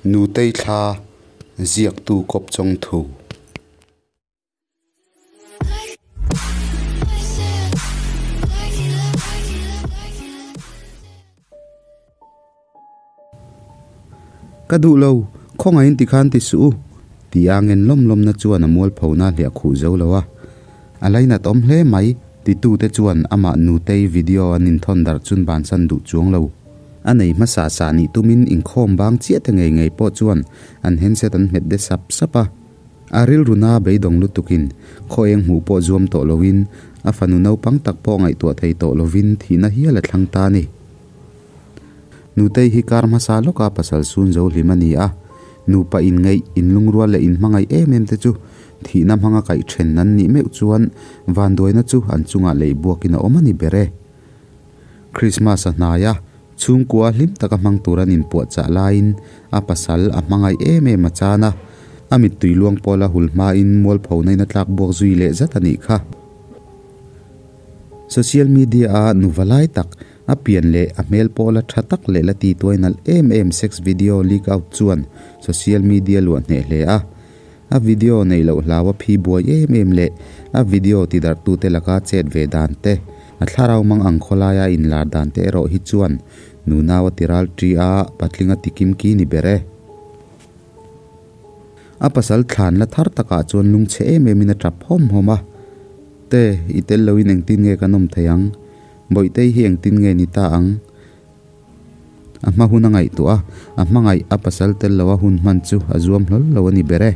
Nutei thla ziaktu kawp chawng thu. Ka duh lo, khawngaihin tikhan ti suh u, ti a ngen lawm lawmna chuan a mualphona hliah khuh zo lo a. A lainat awm hle mai, titute chuan amah Nutei video an inthawn darh chun bansan duh chuang lo. A nei hmasa sa nih tumin inkhawm bang chiah te ngei ngei pawh chuan an handset an hmet de sap sap a. A rilru na beidawng lutukin khaw eng hmuh pawh zuam tawh loin a fanu naupang tak pawh ngaihtuah thei tawh lovin thihna hial a thlang ta a ni. Nutei hi kar hmasa lawka pasal sun zo hlim a ni a, nupa inngeih, inlungrual leh inhmangaih em em te chu thihna hmanga kaih then an nih meuh chuan vanduaina chu an chungah lei buakin a awm a ni ber e. Krismas a hnai a, chhungkua hlim taka hmang tur an inpuahchah laiin a pasal a hmangaih em em a chan a, a mittui luang pawla hul hmain mualphona in a tlak buak zui leh zat a nih kha. Social media a nuva lai tak, a pian leh a hmel pawla tha tak leh la ti tuai nalh em em sex video leak out chuan social media luah hneh hle a. A video neih loh hlau a phi buai em em leh a video ti darhtute laka chet ve dan te, a thlarau mang ang khawlaia inlar dan te erawh hi chuan nunau a ti ral ṭi a, patling a ti kim ki ni ber e. A pasal thlan la thar takah chuan lungchhe em emin a ṭap hawm hawm a, Te, i tel loin engtin nge kan awm thei ang? Bawihtei hi engtin nge ni ta ang? A hma hun a ngaihtuah a, a hmangaih a pasal tel lo a hun hman chu a zuam hlawl lo a ni ber e.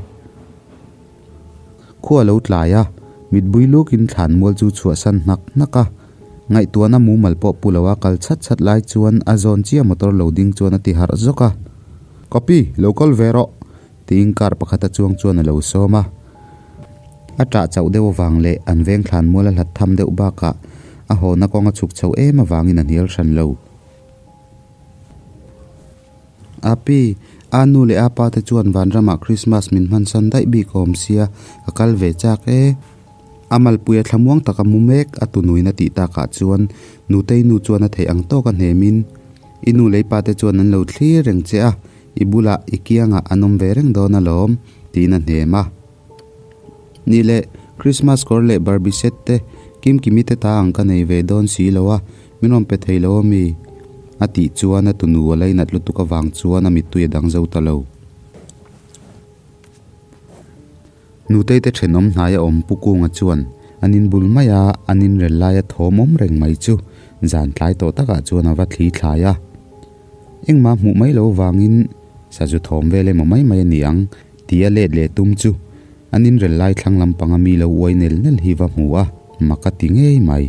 Khua lo tlai a, mitbui lukin thlan mual chu chhuahsan hnak hnak a. Ngaihtuahna mumal pawh pu lo a kal chhat chhat lai chuan a zawn chiah motor lo ding chuan a ti harh zawk a. Copy, lo kal ve rawh! tiin car pakhat a chuang chuan a lo sawm a. A ṭah chauh deuh avang leh an veng thlan mual a hlat tham deuh bakah a hawna kawng a chhuk chho em avangin a hnial hran lo. Api, a nu leh a pa te chuan vanramah Christmas min hmansan daih bik awm sia, ka kal ve chak e. A malpui a thlamuang tak a mu mek a tunuin a tih takah chuan Nutei nu chuan a theih ang tawk a hnemin, I nu leh i pa te chuan an lo thlir reng che a, i bulah i kiangah an awm ve reng dawn alawm, tiin a hnem a. Ni leh, Christmas kawr leh Barbie set te Kimkimi te ta ang ka nei ve dawn si lo a, min rawn pe thei lo ami? A tih chuan a tunu a lainat lutuk avang chuan a mittui a dang zo ta lo. Nutei te thenawm hnai a awm Pu Kunga chuan an in bul mai a, an inrel laia thawm awm reng mai chu zan tlai tawh takah chuan a va thli thlai a. Engmah hmuh mai lo vangin sazu thawm vel emaw mai mai a ni ang Tia let leh tum chu an inrel lai thlang lampanga mi lo uai nel nel hi va hmu a, mak a ti ngei mai.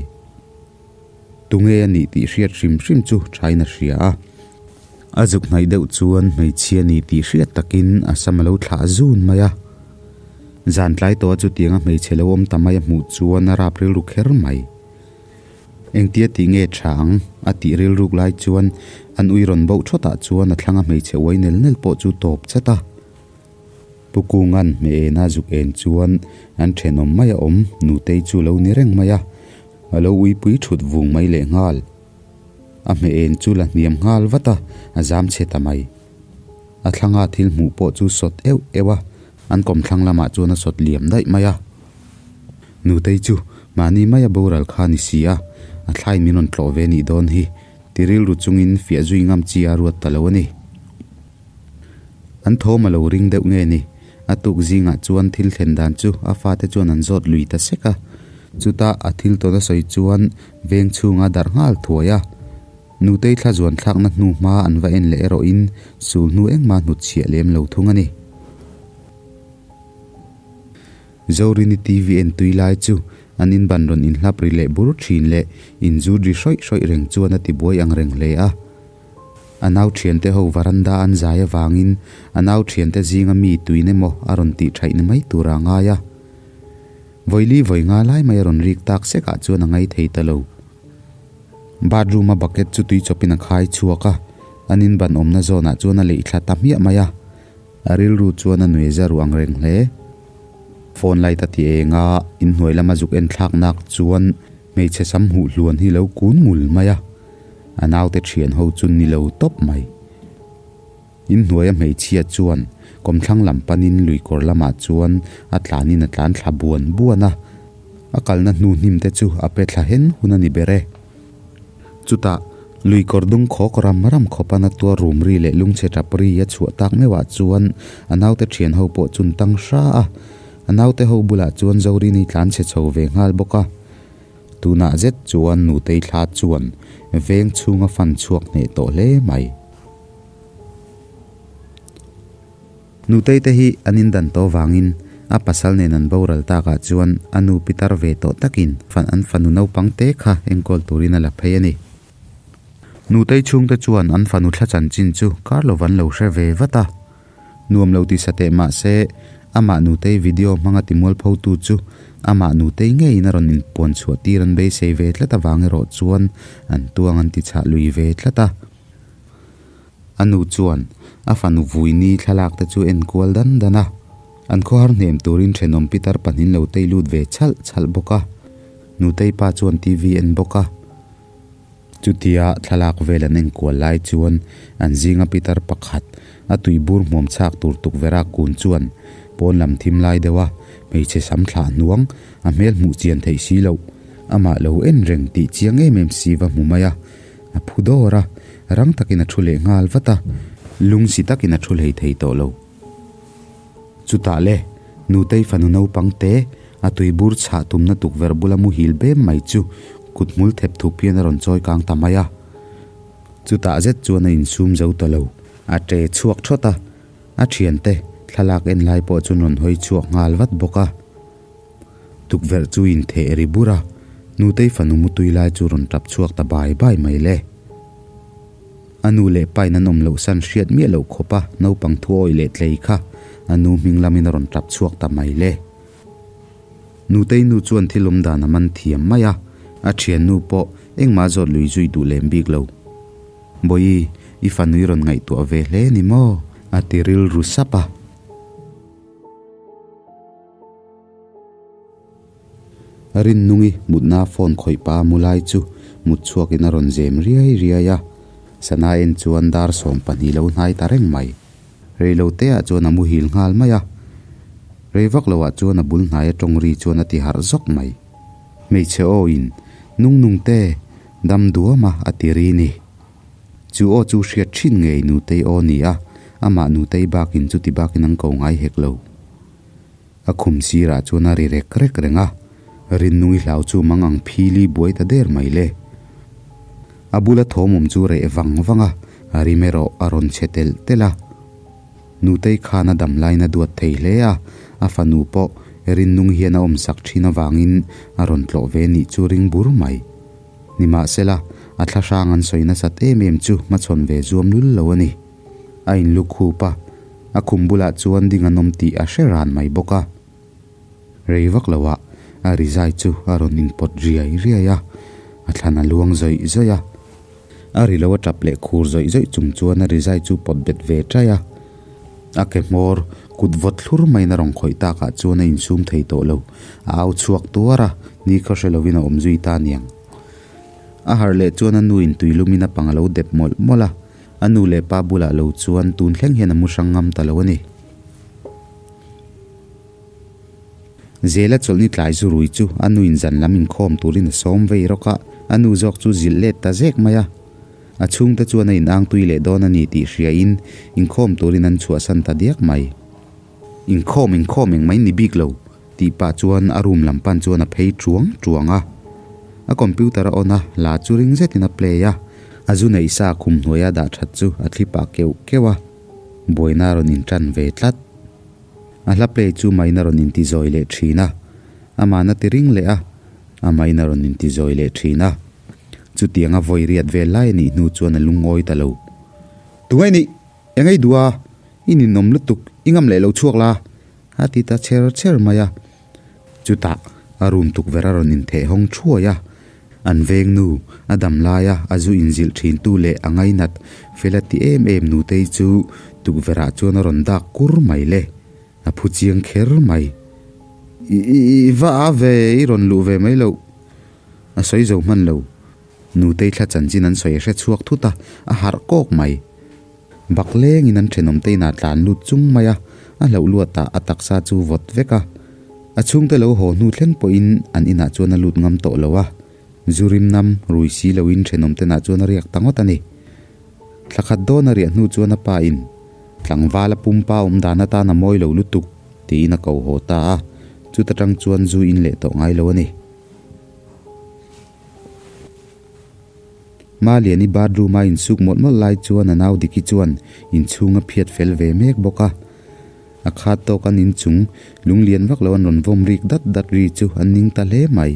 Tunge a nih tih hriat hrim hrim chu thain a hria a. A zuk hnaih deuh chuan hmeichhia ni tih hriat takin a sam a lo thlah zun mai a. Zan tlai tawha chutianga hmeichhe lo awm ta mai a hmuh chuan a rap rilru kher mai. Engtia tih nge tha ang? a tih rilruk lai chuan an ui rawn boh thawtah chuan a thlanga hmeichhe uai nel nel pawh chu tawp chat a. Pu Kunga'n hme ena zuk en chuan an thenawm mai a awm, Nutei chu lo ni reng mai a, a lo uipui thut vung mai lehnghal. A hme en chu la hniam nghal vat a, a zam chhe ta mai. A thlanga thil hmuh pawh chu sawt euh euh a, an kawmthlang lamah chuan a sawt liam daih mai a. Nutei chu mahni maia boral kha a ni si a, a thlai min rawn tlawh ve nih dawn hi, ti rilru chungin fiah zui ngam chi a ruat ta lo a ni. An thawm a lo ring deuh nge ni? A tuk zingah chuan thil thlen dan chu a fate chuan an zawt lui ta sek a. Chuta a thil tawn a sawi chuan veng chhunga darh nghal thuai a. Nutei thla zuan thlakna hnu hma an va en leh erawhin sul hnu engmah hnutchhiah lem lo thung a ni. Zorini TV en tui lai chu an inban rawn inhlap ri leh bur thin leh inzut ri hrawih hrawih reng chuan a ti buai ang reng hle a. A nau thiante ho varanda an zai avangin a nau thiante zinga mi tuin emaw a rawn tih thaih ni mai tur a ngai a. Vawili vawi nga lai mai a rawn rik tak sekah chuan a ngai thei ta lo. Bathroom a bucket chu tui chawpin a khai chhuak a, an inban awmna zawnah chuan a leih thla ta hmiah mai a. A rilru chuan a nui za ruang reng hle. Phone light a ti eng a, inhnuai lama zuk en thlak nak chuan hmeichhe sam huh hluan hi lo kun ngul mai a. A naute thian ho chu ni lo tawp mai. Inhnuaia hmeichhia chuan kawmthlang lam panin luikawr lamah chuan a tlanin a tlan thla buan buan a, a kalna hnu hnim te chu a pe thla hen hun a ni ber e. Chutah, luikawr dung khawk ram ram khawpa na tuar rum ri leh lungchhe tap ri a chhuah tak meuhah chuan a naute thian ho pawh chun tang hra a, a naute ho bulah chuan Zorini tlan chhe chho ve nghal bawk a. Tunah zet chuan Nutei thla chuan veng chhunga fan chhuak hneh tawh hle mai. Nutei te hi an indan tawh vangin a pasal nen an boral takah chuan a nu pitar ve tawh takin fan an fanu naupang te kha enkawl turin a la phei a ni. Nutei chhungte chuan an fanu thla chanchin chu kar lova an lo hre ve vat a. Nuam lo ti sa teh mah se amah Nutei video hmanga timualpho tu chu amah Nutei ngeiin a rawn inpuan chhuah tir an beisei ve tlat avang erawh chuan an tuang an ti chhah lui ve tlat a. A nu chuan a fanu Vuini thlalak te chu en kual dan dan a, an khawhar hnem turin thenawm pitar pahnin lo tei lut ve chhalh chhalh bawk a. Nutei pa chuan TV en bawk a. Chutia thlalak vel an enkual lai chuan an zinga pitar pakhat a tuibur hmuam chhak tur tukverh a kun chuan pawn lam thim lai deuh a hmeichhe sam thlah hnuang a hmel hmuh chian theih si loh amah lo en reng tih chiang em em si va hmu mai a. A phu dawr a, rang takin a thu leh nghal vat a, lungsi takin a thu hlei thei tawh lo. Chutah le, Nutei fanu naupang te, a tuibur chhah tumna tukverh bula muhil bem mai chu kut hmul thep thup hian a rawn chawi kang ta mai a. Chutah zet chuan a insum zo ta lo, a ṭe chhuak thawt a, a ṭhiante thlalak en lai pawh chuan rawn hawi chhuak nghal vat bawk a. Tukverh chu intheh ri bur a, Nutei fanu mutui lai chu rawn tap chhuak ta bai bai mai le. A nu leh pain an awm loh san hriat miah loh khawp a naupang thu awih leh tlei kha a nu hming lamin a rawn tap chhuak ta mai le. Nutei nu chuan thil awm dan a man thiam mai a, a thiannu pawh engmah zawt lui zui duh lem bik lo. Bawihi, i fanu i rawn ngaihtuah ve hle ni maw? a ti rilru sap a. Rinnungi mutna phone khawih pa mu lai chu mut chhuakin a rawn zem riai riai a, sana en chuan dar 12 lo hnai ta reng mai. Reilo teah chuan a muhil nghal mai a, rei vak loah chuan a bul hnai a tawng ri chuan a ti harh zawk mai. Hmeichhe aw in, Nung nung te, dam duam a a ti ri ni. Chu aw chu hriat thin ngei Nutei aw ni a, amah Nutei bakin chuti bakin an ko ngai hek lo. A khum sirah chuan a ri rek rek reng a, Rinnungi hlau chu mang ang phili buai ta der mai le. A bula thawmawm chu reh vang vang a, a rim erawh a rawn chhe telh telh a. Nutei khan a dam lain a duat thei hle a, a fanu pawh Rinnung hian a awmsak thin avangin a rawn tlawh ve nih chu ring bur mai. Nimahsela, a thlahrang an sawi nasat em em chu hmachhawn ve zuam lul lo a ni. A inlu khup a, a khum bulah chuan ding an awm tih a hre ran mai bawk a. Rei vak loah a rizai chu a rawn inpawt riai riai a, a thlan a luang zawih zawih a. A ri lo a tap leh khur zawih zawih chung chuan a rizai chu pawt bet ve ṭai a. A ke hmawr kut vawt thlur maiin a rawn khawih takah chuan a insum thei tawh lo, a au chhuak tuar a, ni khaw hre lovin a awm zui ta aniang. A harh leh chuan a nu in tuilumin a pang a lo dep mawlh mawlh a. A nu leh pa bulah lo chuan tun thleng hian a mu hrang ngam ta lo a ni. Zela chawlhni tlai zu rui chu a nuin zan lam inkhawm turin a sawm vei rawk a, a nu zawk chu zilh let ta zek mai a. A chhungte chuan a inang tui leh dawn a ni tih hriain inkhawm turin an chhuahsan ta diak mai. Inkhawm inkhawm eng mai ni bik lo tih pah chuan a room lam pan chuan a phei tuang tuang a. A computer a on a, la chu ring zetin a play a, a zu neih sa khum hnuaia dah that chu a thli pah keuh keuh a, buaina a rawn intan ve tlat. A hla play chu main a rawn inti zawi leh thin a, ama'n a ti ring leh a, amain a rawn inti zawi leh thin a. Chutianga vawi riat vel lai a nih hnu chuan a lungawi ta lo. Tunge nih? Eng ei duh a? I ninawm lutuk, i ngam leh lo chhuak la, a ti ta cher cher mai a. Chutah a room tukverh a rawn intheh hawng thuai a, an veng nu, a dam laia a zu inzilh thin tu leh a ngainat fel a ti em em nutei chu tukverh ah chuan a rawn dak kur mai le, a phu chiang kher mai. I i va a ve, i rawn luh ve mai loh, a sawi zo hman lo. Nutei thla chanchin an sawi a hre chhuak thut a, a harh kawk mai. Baklengin an thenawmte inah tlan lut chung mai a, a hlauh luatah a taksa chu vawt vek a. A chhungte lo haw hnu thleng pawhin an inah chuan a lut ngam tawh lo a, zu rim nam rui si loin thenawmte nah chuan a riak ta ngawt a ni. Thla khat dawn a riah hnu chuan a pa in, Tlangval a pumpa awm dan atan a mawi lo lutuk, tiin a ko haw ta a, chuta tang chuan zu in leh tawh ngai lo a ni. Maliani bathroom a insuk mawlh mawlh lai chuan a nau Diki chuan inchhung a phiat fel ve mek bawk a. A khat tawk an inchung lunglian vak lo an rawn vawm rik dat dat ri chu an ning ta hle mai.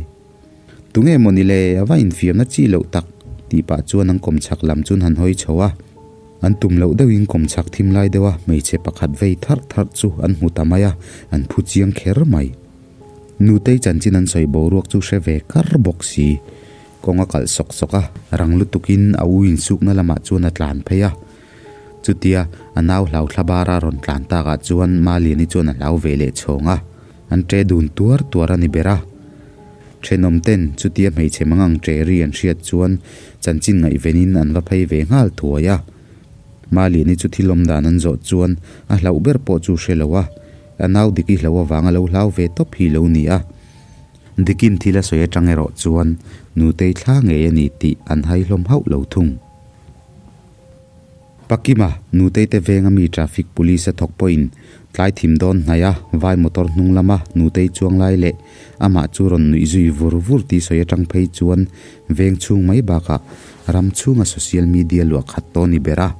Tunge maw ni le, a va infiamna chi loh tak tih pah chuan an kawmchhak lam chuan han hawi chho a. An tum loh deuhin kawmchhak thim lai deuha hmeichhe pakhat vei tharh tharh chu an hmu ta mai a, an phu chiang kher mai. Nutei chanchin an sawi boruak chu hre ve kar bawk si. Kawng a kalh sawk sawk a, rang lutukin a u insukna lamah chuan a tlan phei a. Chutia a nau hlau thla bara rawn tlan takah chuan Maliani chuan a hlau ve leh chhawng a, an ṭe dun tuar tuar a ni ber a. Ṭhenawm ten chutia hmeichhe mangang ṭe ri an hriat chuan chanchin ngaihvenin an va phei ve nghal thuai a. Maliani chu thil awm dan an zawh chuan a hlauh ber pawh chu hre lo a, a nau dik i hlo avanga lo hlau ve tawp hi lo ni a. Dikin thil a sawi atang erawh chuan Nutei thla ngei a ni tih an hai hlawm hauh lo thung. Pakima, Nutei te venga mi traffic police a thawk pawhin tlai thim dawn hnaih a vai motor hnung lama Nutei chuang lai leh amah chu rawn nuih zui vur vur tih sawi atang phei chuan veng chhung mai bakah ram chhunga social media luah khat tawh ni ber a.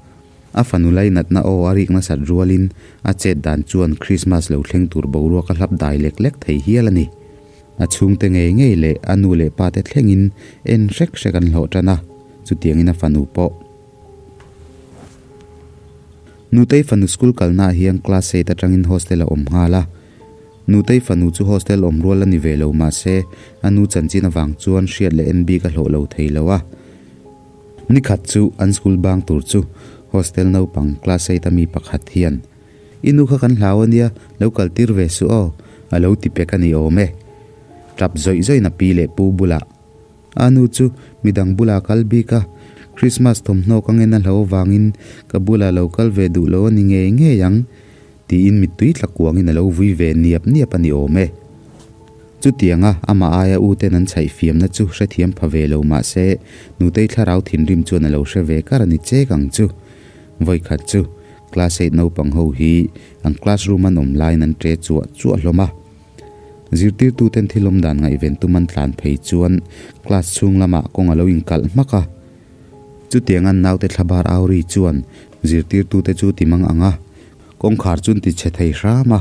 A fanu lainatna aw a rik nasat rualin a chet dan chuan Christmas lo thleng tur boruak a hlap dai lek lek thei hial a ni. A chhungte ngei ngei leh a nu leh pate thlengin en hrek hrek an hlawh tan a, chutiangin a fanu pawh. Nutei fanu school kalnaah hian class eight atangin hostel a awm nghal a. Nutei fanu chu hostel awm rual a ni ve lo mahse a nu chanchin avang chuan hriat leh en bik a hlawh lo thei lo a. Nikhat chu an school bang tur chu hostel naupang class eight a mi pakhat hian, I nu kha kan hlau a nia, lo kal tir ve suh aw, a lo ti pek a ni awm e. Tap zawih zawih na pi leh pu bulah. A nu chu midang bulah kal bik a, Christmas thawmhnaw ka ngen a hlo avangin ka bulah lo kal ve duh lo a ni ngei ngei ang, tiin mittui tla kuangin a lo vui ve niap niap a ni awm e. Chutianga amah aia u ten an chhaih fiamna chu hrethiam pha ve lo mah se, Nutei thlarau thinrim chuan a lo hre ve kar a ni chek ang chu. Vawikhat chu class eight naupang ho hi an classroom an awm laiin an ṭe chuah chuah hlawm a. Zirtirtu ten thil awm dan ngaihven tum an tlan phei chuan class chhung lamah kawng a lo inkalh hmak a. Chutianga an naute thlabar au ri chuan zirtirtute chu ti mang ang a, kawngkhar chu an ti chhe thei hram a.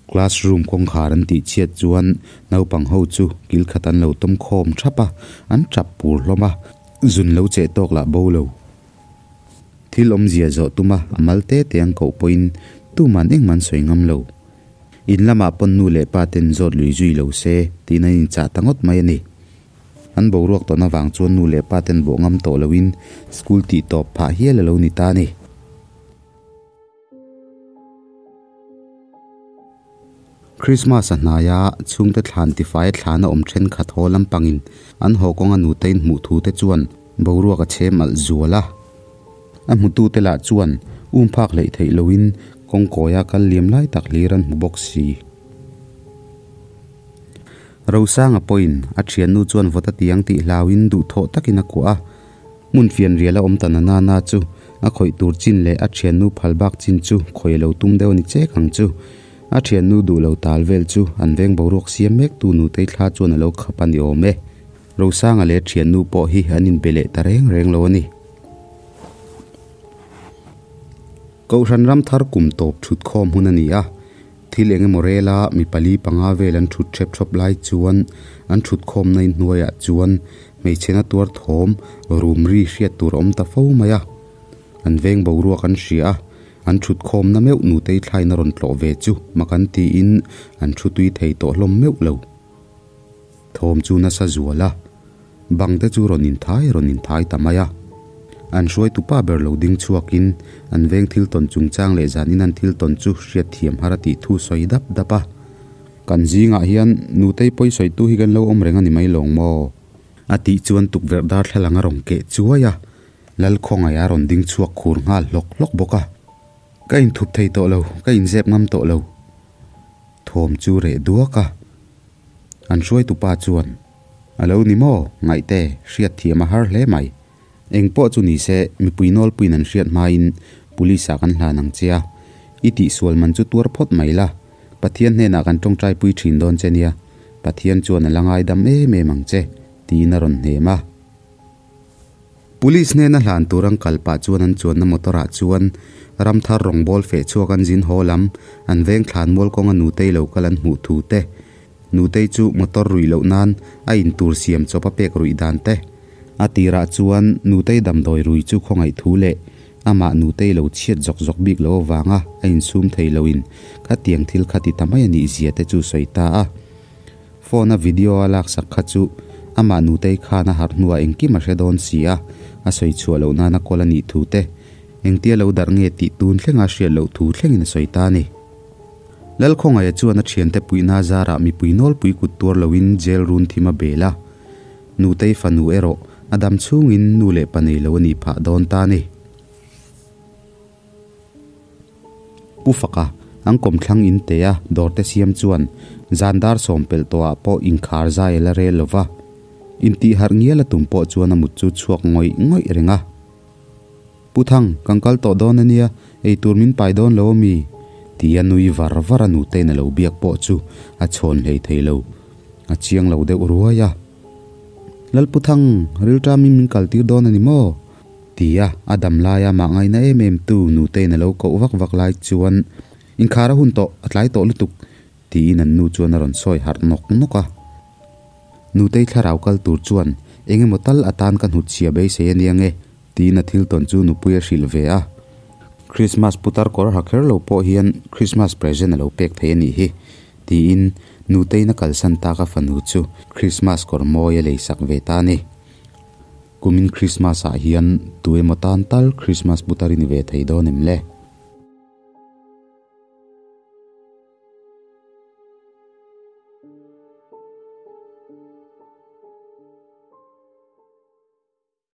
Classroom kawngkhar an tih chhiat chuan naupang ho chu kil khat an lo tawm khawm thap a, an tap pur hlawm a, zun lo cheh tawk lah bo lo. Thil awmzia zawh tum a, a mal te te an koh pawhin tuman engmah an sawi ngam lo. In lamah pawn nu leh pa ten zawt lui zui lo se tiin an inchah ta ngawt mai a ni. An boruak tawn avang chuan nu leh pa ten bawh ngam tawh loin school tih tawp phah hial a lo ni ta a ni. Christmas a hnai a, chhungte thlan tifai a thlan a awm thenkhat haw lampangin an haw kawnga nutein hmuh thu te chuan boruak a chhem alh zual a. A hmutute lah chuan um phak hleih theih loin kawngkawia kal liam lai tak hlir an hmu bawk si. Rosanga pawhin a thiannu chuan vawt a tiang tih hlauin duhthawh takin a kuah a. Hmun fian rial a awm ta na na na chu a khawih tur chin leh a thiannu phal bak chin chu khawi a lo tum deuh a ni chek ang chu. A thiannu duh lo tal vel chu an veng boruak siam mek tu nutei thla chuan a lo khap a ni awm e. Rosanga leh thiannu pawh hi an inbe leh ta reng reng lo a ni. Kohhran ram thar kum tawp thut khawm hun a ni a, thil eng emaw rela mi pali panga vel an thut hrep thawp lai chuan an thut khawmna inhnuaiah chuan hmeichhena tuar thawm rum ri hriat tur a awm ta fo mai a. An veng boruak an hria a, an thut khawmna meuh nutei thlain a rawn tlawh ve chu mak an tiin an thu tui thei tawh hlawm meuh lo. Thawm chu nasa zual a, bang te chu rawn inthai rawn inthai ta mai a. An hruaitu pa ber lo ding chhuakin an veng thil tawn chungchang leh zanin an thil tawn chu hriat thiam har a tih thu sawi dap dap a. Kan zingah hian nutei pawi sawitu hi kan lo awm reng a ni mai lawng maw? A tih chuan tukverh darthlalang a rawn keh chuai a. Lalkhawngaih a rawn ding chhuak khur nghal hlawk hlawk bawk a. Ka inthup thei tawh lo, ka inzep ngam tawh lo. Thawm chu reh duak a. An hruaitupa chuan, A lo ni maw? Ngaihte, hriat thiam a har hle mai. Eng pawh chu ni se, mipui nawlpuiin an hriat hmain Police ah kan hlan ang che a. I tihsual man chu tuar phawt mai la. Pathian hnenah kan tawngtaipui thin dawn che nia. Pathian chuan a la ngaidam em em ang che, tiin a rawn hnem a. Police hnena hlan tur an kal pah chuan an chuanna motor ah chuan ramthar rawngbawl feh chhuak an zin haw lam an veng thlan mual kawnga nutei lo kal an hmuh thu te, nutei chu motor ruih loh nan a in tur siam chawp a pek ruih dan te, a tirah chuan nutei damdawi rui chu khawngaih thu leh amah nutei lo chhiat zawk zawk bik lo avanga a insum thei loin khatiang thil kha ti ta mai a nih zia te chu sawi ta a. Phone a video a laksak kha chu amah nutei khan a harh hnuah engkim a hre dawn si a, a sawi chhuah loh nana kawl a nih thu te, engtia lo darh nge tih tun thlenga hriat loh thu thlengin a sawi ta a ni. Lalkhawngaia chuan a thiante puihna zarah mipui nawlpui kut tuar loin jail run thim a bel a, nutei fanu erawh a dam chhungin nu leh pa nei lo a nih phah dawn ta a ni. Pu Faka, an kawmthlang in te a dawrte siam chuan zan dar sawm pelh tawhah pawh inkhar zai a la rel lo va. Intih harh ngial a tum pawh chuan a mut chu chhuak ngawih ngawih reng a. Pu Thang, kan kal tawh dawn a nia, eitur min pai dawn lo ami? Tia nui var var a nutein a lo biak pawh chu a chhawn hlei thei lo. A chiang lo deuh ruai a. Lalpu Thang, rilṭamin min kaltir dawn a ni maw? Tia a dam laia mah ngaina em em tu nutein a lo koh vak vak lai chuan Inkhar a hun tawh, a tlai tawh lutuk, tiin an nu chuan a rawn sawi harh nawk nawk a. Nutei thlarau kal tur chuan eng emaw tal atan ka hnutchhia beisei a nia nge, tiin a thil tawn chu nupui a hrilh ve a. Krismas putar kawr ha kher lo pawh hian Krismas present a lo pek thei a nih hi, tiin Nuteiin a kalsan tak a fanu chu Krismas kawr mawi a leisak ve ta a ni. Kumin Krismas ah hian tu emaw tan tal Krismas putar i ni ve thei dawn em le?